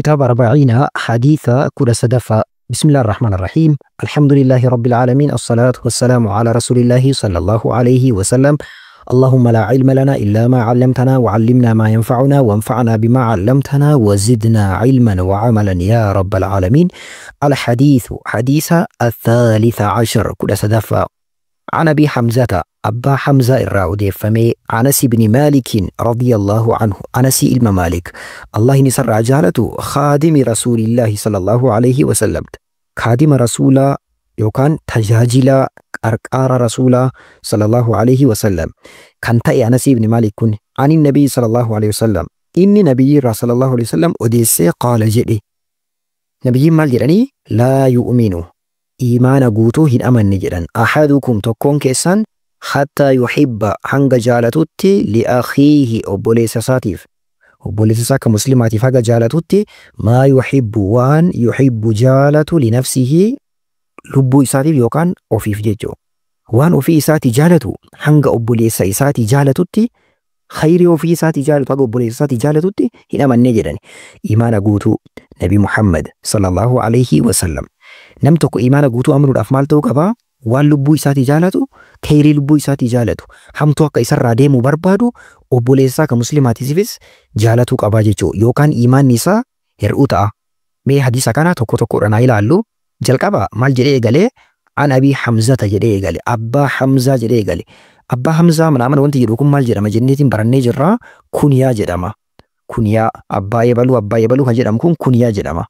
Kitaaba Arbaciina hadiisa 13ffaa. Bismillah ar-Rahmaan ar-Rahiim. Alhamdulillahi Rabbil Aalamiin. Assalaatu wassalaamu ala Rasuulillahi sallallahu alayhi wa sallam. اللهم لا علم لنا إلا ما علمتنا وعلمنا ما ينفعنا وانفعنا بما علمتنا وزدنا علما وعملا يا رب العالمين. الحديث حديث الثالث عشر كل سدفة. عن أبي حمزة أبا حمزة الراودي فمي أنس بن مالك رضي الله عنه أنس إلما مالك الله نسر عجالته خادم رسول الله صلى الله عليه وسلم خادم رسول يوكان تجاجلا qarqaara rasuulaa sallallahu alaihi wasallam kan ta'e Anas ibn Malik kun ani nabii sallallahu alaihi wasallam inni nabiyyi irraa sallallahu alaihi wasallam odeessee qaala jedhe. Nabiyyiin maal jedhanii? Laa yu'minu iimaana guutuu hin amanne jedhan ahadukum tokkoon keessan hattaa yuhibba hanga jaalatutti liakhiihi obboleessa isaatiif obboleessa isaa akka muslimaatiif haga jaalatutti maa yuhibbu waan yuhibbu jaalatu linafsihi lubbuu isaatiif yookaan ofiif jechuudha. Waan ofii isaatii jaalatu hanga obboleessa isaatii jaalatutti khayrii ofii isaatii jaalatu haga obboleessa isaatii jaalatutti hin amannee jedhani. Imaana guutuu Nabi Muhammad sallallahu alaihi wasallam. Nam tokko imaana guutuu amanuudhaaf maal ta'uu qabaa? Waan lubbuu isaatii jaalatu, khayrii lubbuu isaatii jaalatu, hamtuu akka isarraa deemuu barbaadu obboleessa isaa kan muslimaatiifis jaalatuu qabaa jechuudha. Yookaan imaanni isaa hir'uu ta'a. Mee hadiisa kana tokko tokkodhaan haa ilaallu. Jalqaba maal jedhee eegalee? An Abii Hamzata jedhee eegale. Abbaa Hamzaa jedhee eegale. Abbaa Hamzaa manaaman wanti jedhu kun maal jedhama jenneetiin barannee jirra. Kuniyaa jedhama. Kuniyaa abbaa ebaluu abbaa ebaluu kan jedhamu kun kuniyaa jedhama.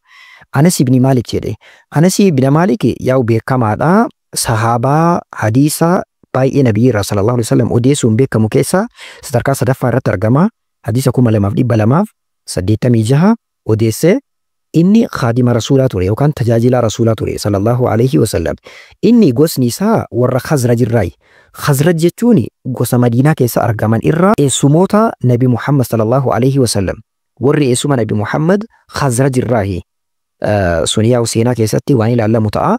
Anas ibn Maalik jedhe. Anas ibn Maalik yaa'u beekamaadha. Sahaabaa hadiisa baay'ee nabiyyi irraa sallallahu alaihi wasallam odeessuun beekamu keessaa sadarkaa sadaffaa irratti argama. Hadiisa 2286 odeessee inni khaadima rasuulaa ture yookaan tajaajilaa rasuulaa ture sallallahu alaihi wasallam. Inni gosni isaa warra Khazraj irraayi. Khazraj jechuun gosa Madiinaa keessa argaman irraa eessumoota Nabi Muhammad sallallahu alaihi wasallam. Warri eessuma Nabi Muhammad Khazraj irraayi. Sun yaa'u seenaa keessatti waan ilaalamu ta'a.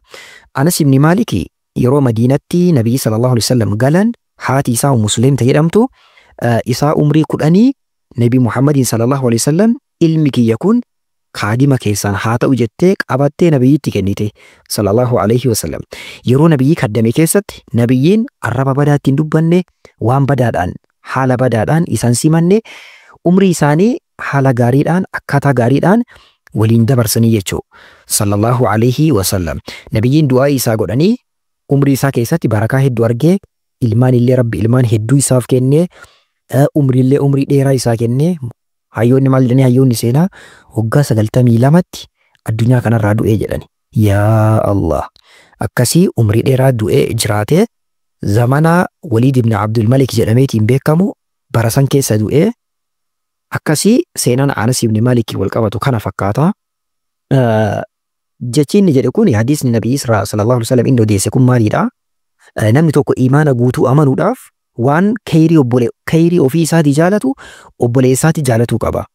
Anas ibn Maalik yeroo Madiinatti Nabi sallallahu alaihi wasallam galan haati isaa Musliimta jedhamtu isaa umrii 10 Nabi Muhammadin sallallahu alaihi wasallam ilmi kiyya kun kaadima keessaan haa ta'u jettee qabattee nabiyyitti kennite sallallahu alaihi wasallam. Yeroo nabiyyi kaddame keessatti nabiyyiin arraba badaa ittiin dubbanne waan badaadhaan haala badaadhaan isaan simanne umrii isaanii haala gaariidhaan akkaataa gaariidhaan waliin dabarsanii jechuu sallallahu alaihi wasallam. Nabiyyiin du'aa isaa godhanii umrii isaa keessatti barakaa hedduu argee ilmaan illee rabbi ilmaan hedduu isaaf kennee umriillee umrii dheeraa isaa kennee hayyoonni maal jedhanii hayyoonni seenaa waggaa 92tti addunyaa kanarraa du'ee jedhani. Yaa Allah akkasii umrii dheeraa du'ee jiraatee zamana Waliid ibn Abdul Malik jedhameetiin beekamu bara san keessa du'ee akkasii seenaan Anas ibn Malik wal qabatu kana fakkaata. Jechi inni jedhe kun hadiisni Nabii sallallahu alaihi wasallam inni odeesse kun maalidha? Namni tokko imaana guutuu amanuudhaaf waan khayrii ofii isaatii jaalatu obboleessa isaatii jaalatuu qaba.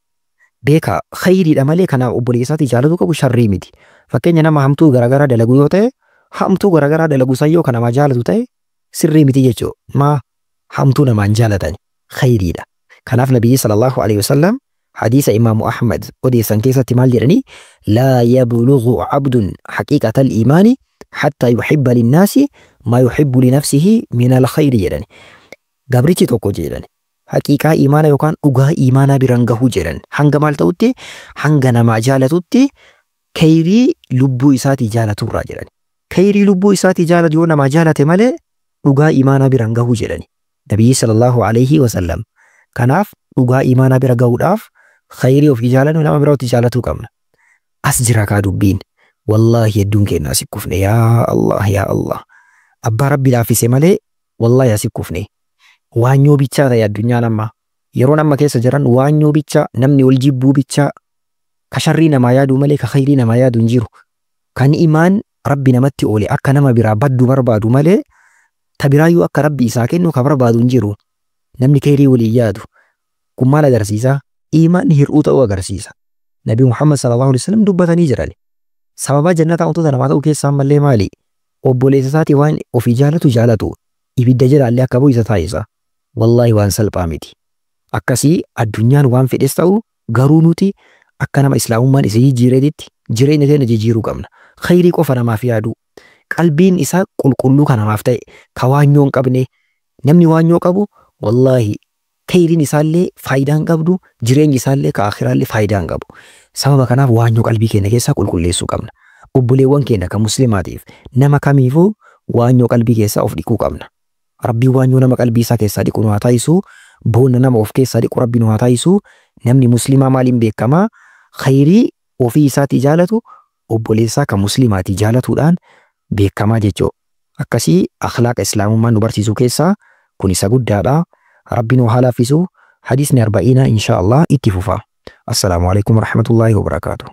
Beeka khayriidha malee kanaaf obboleessa isaatii jaalatuu qabu sharrii miti. Fakkeenya nama hamtuu garaagaraa dalagu yoo ta'e hamtuu garaagaraa dalagu san yoo kan namaa jaalatu ta'e sirrii miti jechuudha. Maa hamtuu namaan jaalatan khayriidha. Kanaaf Nabiyyi sallallahu alaihi wasallam hadiisa Imaamu Ahmad odeessan keessatti maal jedhanii? Laa yablughu abdun haqiiqatal iimaani hattaa yuhibba linnaasi maa yuhibbu linafsihi minal khayri jedhani. Gabrichi tokko jedhan haqiiqaa iimaana yookaan dhugaa iimaanaa biraan gahuu jedhan hanga maal ta'utti hanga namaa jaalatutti khayrii lubbuu isaatii jaalaturraa jedhan. Khayrii lubbuu isaatii jaalatu yoo namaa jaalate malee dhugaa iimaanaa biraan gahuu jedhani. Nabiyyi sallallahu alaihi wasallam. Kanaaf dhugaa iimaanaa bira gahuudhaaf khayrii ofii jaalannu nama birootti jaalatuu qabna. As jira kaa dubbiin. Wallaahi hedduun keenya asi kufne yaa Allah yaa Allah. Abbaa Rabbi laaffise malee wallaahi asi kufne. Waanyoo bichaa ta'e addunyaan amma. Yeroon amma keessa jiran waanyoo bichaa namni wal jibbuu bichaa ka sharrii namaa yaaduu malee ka khayrii namaa yaadu hin jiru. Kan imaan Rabbi namatti oole akka nama biraa baddu barbaadu malee ta biraayyuu akka Rabbi isaa kennu ka barbaadu hin jiru. Namni khayrii walii yaadu. Kun maal agarsiisa? Imaan hir'uu ta'uu agarsiisa. Nabi Muhammad sallallahu alaihi wasallam dubbatanii jiran. Sababa jannataa wantoota namaa ta'uu keessaa ammallee maali? Obboleessa isaatii waan ofii jaalatu jaalatu. Ibidda jalaallee akka bu'u isa taasisa. Wallaahi waan salphaa miti. Akkasii addunyaan waan fedhes ta'u garuu nuti Akka nama islaamummaan isa jijjiireetitti jireenya keenya jijjiiruu qabna. Khayrii qofa namaaf yaaduu. Qalbiin isaa qulqulluu kan namaaf ta'e, ka waanyoo hin qabne. Namni waanyoo qabu wallaahi khayriin isaallee faayidaa hin qabdu, jireenyi isaallee ka akhiraallee faayidaa hin qabu. Sababa kanaaf waanyoo qalbii keenya keessaa qulqulleessuu qabna. Obboleewwan keenya kan muslimaatiif nama kamiifuu waanyoo qalbii keessaa of dhiquu qabna. Rabbiin waanyoo nama qalbii isaa keessaa dhiqu nu haa taasisu. Boonna nama of keessaa dhiqu Rabbi nu haa taasisu. Namni muslimaa maaliin beekamaa? Khayrii ofii isaatii jaalatu obboleessaa kan muslimaatii jaalatuudhaan beekamaa jechuudha. Akkasii akhlaaqa islaamummaa nu barsiisuu keessaa kun isa guddaadha. Rabbi nu haa laaffisu. Hadiisni arba'iina insha Allah itti fufa. Assalaamu alaikum warahmatullaahi wabarakaatuh.